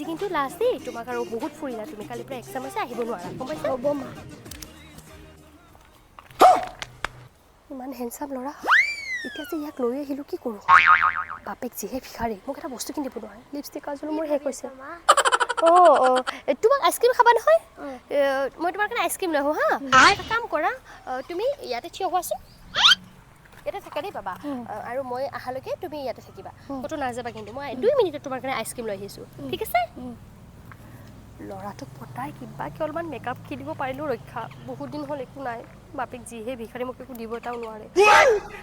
কিন্তু লাষ্ট দেই, তোমাক আৰু বহুত ফুৰিলা তুমি। কালিৰ পৰা এক্সাম আছে, আহিব নোৱাৰা, গম পাইছা? হ'ব মা। ইমান হেণ্ডচাম ল'ৰা, এতিয়া যে ইয়াক লৈ আহিলোঁ কি কৰোঁ? বাপেক যিহে ভিখাৰী, মোক এটা বস্তু কিনি দিব নোৱাৰে। লিপষ্টিক কাজলো মোৰ শেষ হৈছে। অঁ অঁ, তোমাক আইচক্ৰীম খাবা নহয়? মই তোমাৰ কাৰণে আইচক্ৰীম লৈ আহোঁ। হা, এটা কাম কৰা, তুমি ইয়াতে থিয় হোৱাচোন, ইয়াতে থাকা দেই বাবা। আৰু মই অহালৈকে তুমি ইয়াতে থাকিবা, ক'তো নাযাবা কিন্তু। মই 2 মিনিটত তোমাৰ কাৰণে আইচক্ৰীম লৈ আহিছোঁ, ঠিক আছে? ল'ৰাটোক পতাই কিবাকৈ অলপমান মেকআপ কিনিব পাৰিলেও ৰক্ষা। বহুত দিন হ'ল একো নাই, বাপেক যিহে ভিখাৰী, মোক একো দিব এটাও নোৱাৰে।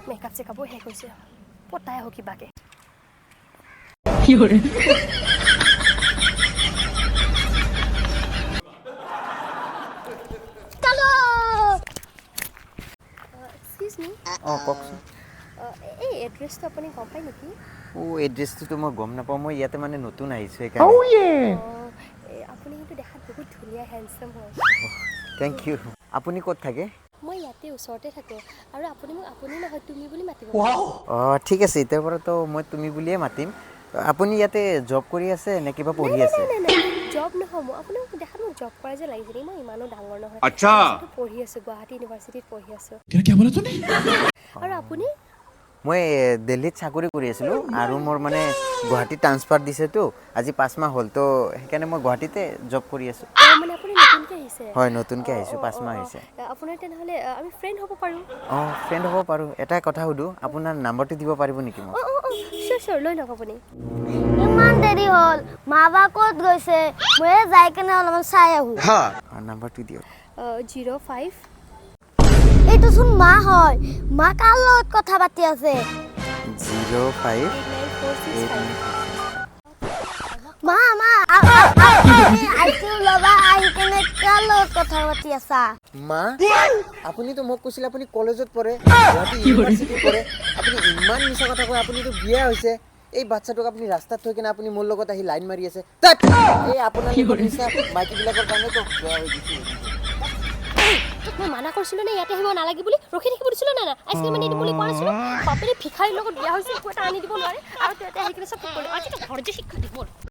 মেকআপ চেকআপো শেষ হৈছে, পতাই আহোঁ কিবাকৈ। এক্সকিউজ মি। অঁ, কওকচোন। এই এড্ৰেছটো আপুনি গম পায় নেকি? অ', এড্ৰেছটোতো মই গম নাপাওঁ, মই ইয়াতে মানে নতুন আহিছোঁ সেইকাৰণে। অঁ, এই আপুনি কিন্তু দেখাত বহুত ধুনীয়া, হেণ্ডচাম হয়। Thank U. আপুনি ক'ত থাকে? মই ইয়াতে ওচৰতে থাকোঁ। আৰু আপুনি মোক আপুনি নহয়, তুমি বুলি মাতিব। অঁ, ঠিক আছে, এতিয়াৰ পৰাতো মই তুমি বুলিয়ে মাতিম। আপুনি ইয়াতে জব কৰি আছে নে কিবা পঢ়ি আছে? নাই নাই, জব নহয়। মই আপুনি মোক দেখাত মোক জব কৰা যে লাগিছে নেকি? মই ইমানো ডাঙৰ নহয়। আচ্ছা। মই পঢ়ি আছোঁ, গুৱাহাটী ইউনিভাৰ্চিটিত পঢ়ি আছোঁ। क्या क्या बोला तूने? আৰু আপুনি? মই দিল্লীত চাকৰি কৰি আছিলোঁ আৰু মোৰ মানে গুৱাহাটীত ট্ৰান্সফাৰ দিছেতো, আজি 5 মাহ হ'ল, তো সেইকাৰণে মই গুৱাহাটীতে জব কৰি আছোঁ। অঁ, মানে আপুনি নতুনকৈ আহিছে? হয়, নতুনকৈ আহিছোঁ, 5 মাহ হৈছে। আপোনাৰ তেনেহ'লে আমি ফ্ৰেণ্ড হ'ব পাৰোঁ? অঁ, ফ্ৰেণ্ড হ'ব পাৰোঁ। এটা কথা সুধোঁ, আপোনাৰ নাম্বাৰটো দিব পাৰিব নেকি মোক? অঁ অঁ অঁ, চিয়'ৰ চিয়'ৰ, লৈ লওক আপুনি। ইমান দেৰি হ'ল, মা বা ক'ত গৈছে? মই যাই কেনে অলপমান চাই আহোঁ। অঁ, নাম্বাৰটো দিয়ক। 05। এইটোচোন মা হয়। মা কাৰ লগত কথা পাতি আছে? 05 89465। মা মা, আইচক্ৰীম ল'বা আহি কেনে কাৰ লগত কথা পাতি আছা? মা, আপুনিতো মোক কৈছিলে আপুনি কলেজত পঢ়ে, গুৱাহাটী ইউনিভাৰ্চিটিত পঢ়ে। আপুনি ইমান মিছা কথা কয়। আপুনিতো বিয়া হৈছে। এই বাচ্ছাটোক আপুনি ৰাস্তাত থৈ কিনে আপুনি মোৰ লগত আহি লাইন মাৰি আছে। তাত এই আপোনাৰ নিচিনা মাইকীবিলাকৰ কাৰণেতো বেয়া হৈ গৈছে। তোক মই মানা কৰিছিলোঁ নে ইয়াতে আহিব নালাগে বুলি? ৰখি থাকিব দিছিলোঁ নে নাই? আইচক্ৰীম আনি দিম বুলি কোৱা নাছিলোঁ? বাপেৰে ভিখাৰীৰ লগত বিয়া হৈছে, একো এটা আনি দিব নোৱাৰে, আৰু তহঁতে আহি কিনে চব ঠিক কৰিলি। আজি তোক ঘৰত যে শিক্ষা দিব।